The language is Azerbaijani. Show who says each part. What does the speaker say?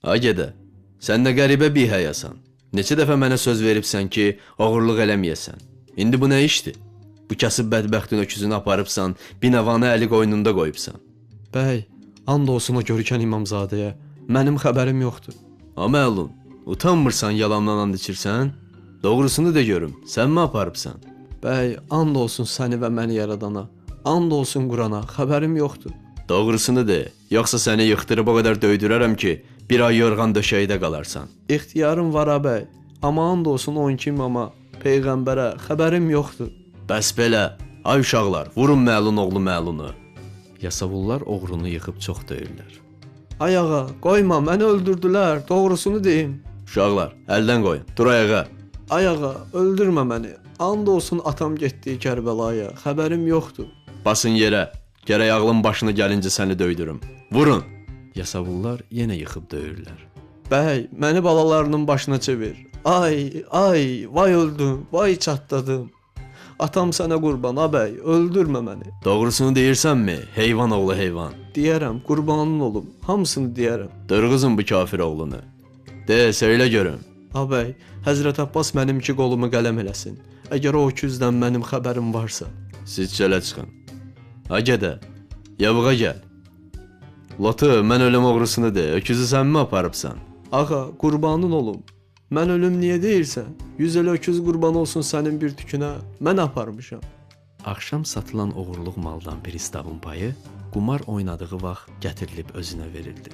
Speaker 1: Ay gedə, sən nə qəribə bihəyasan. Neçə dəfə mənə söz veribsən ki, oğurluq eləməyəsən. İndi bu nə işdir? Bu kasıb bədbəxtin öküzünü aparıbsan, binavanı əli qoynunda qoyubsan.
Speaker 2: Bəy, and olsun o görkən İmamzadəyə, mənim xəbərim yoxdur.
Speaker 1: A məlun, utanmırsan yalandan and içirsən? Doğrusunu de görüm, sən mi aparıbsan?
Speaker 2: Bəy, and olsun səni və məni yaradana, and olsun Qurana, xəbərim yoxdur.
Speaker 1: Doğrusunu de, yoxsa səni yıxdırıb o qədər döydürərəm ki, bir ay yorğan döşəkdə qalarsan.
Speaker 2: İxtiyarım var a bəy, amma and olsun 12 imama, peyğəmbərə, xəbərim yoxdur.
Speaker 1: Bəs belə, ay uşaqlar, vurun məlun oğlu məlunu. Yasavullar oğrunu yıxıb çox döyürlər.
Speaker 2: Ay ağa, qoyma, məni öldürdülər, doğrusunu deyim.
Speaker 1: Uşaqlar, əldən qoyun, dur ayağa.
Speaker 2: Ay ağa, öldürmə məni. And olsun atam getdiyi Kərbəlaya, xəbərim yoxdur.
Speaker 1: Basın yerə, gərək ağlın başına gəlincə səni döydürüm. Vurun. Yasavullar yenə yıxıb döyürlər.
Speaker 2: Bəy, məni balalarının başına çevir. Ay, ay, vay öldüm, vay çatladım. Atam sənə qurban, a bəy, öldürmə məni.
Speaker 1: Doğrusunu deyirsənmi, heyvan oğlu heyvan?
Speaker 2: Deyərəm, qurbanın olum, hamısını deyərəm.
Speaker 1: Dırğızın bu kafir oğlunu. De, söylə görüm.
Speaker 2: A bəy, Həzrət Abbas mənim iki qolumu qələm eləsin. Əgər o öküzdən mənim xəbərim varsa.
Speaker 1: Siz çölə çıxın. A gedə, yavuğa gəl. Lotu, mən ölüm oğrusunu de, öküzü sən mi aparıbsan?
Speaker 2: Ağa, qurbanın olum. Mən ölüm niyə deyirsən? 100 elə öküz qurban olsun sənin bir tükünə. Mən aparmışam.
Speaker 1: Axşam satılan oğurluq maldan pristavın payı qumar oynadığı vaxt gətirilib özünə verildi.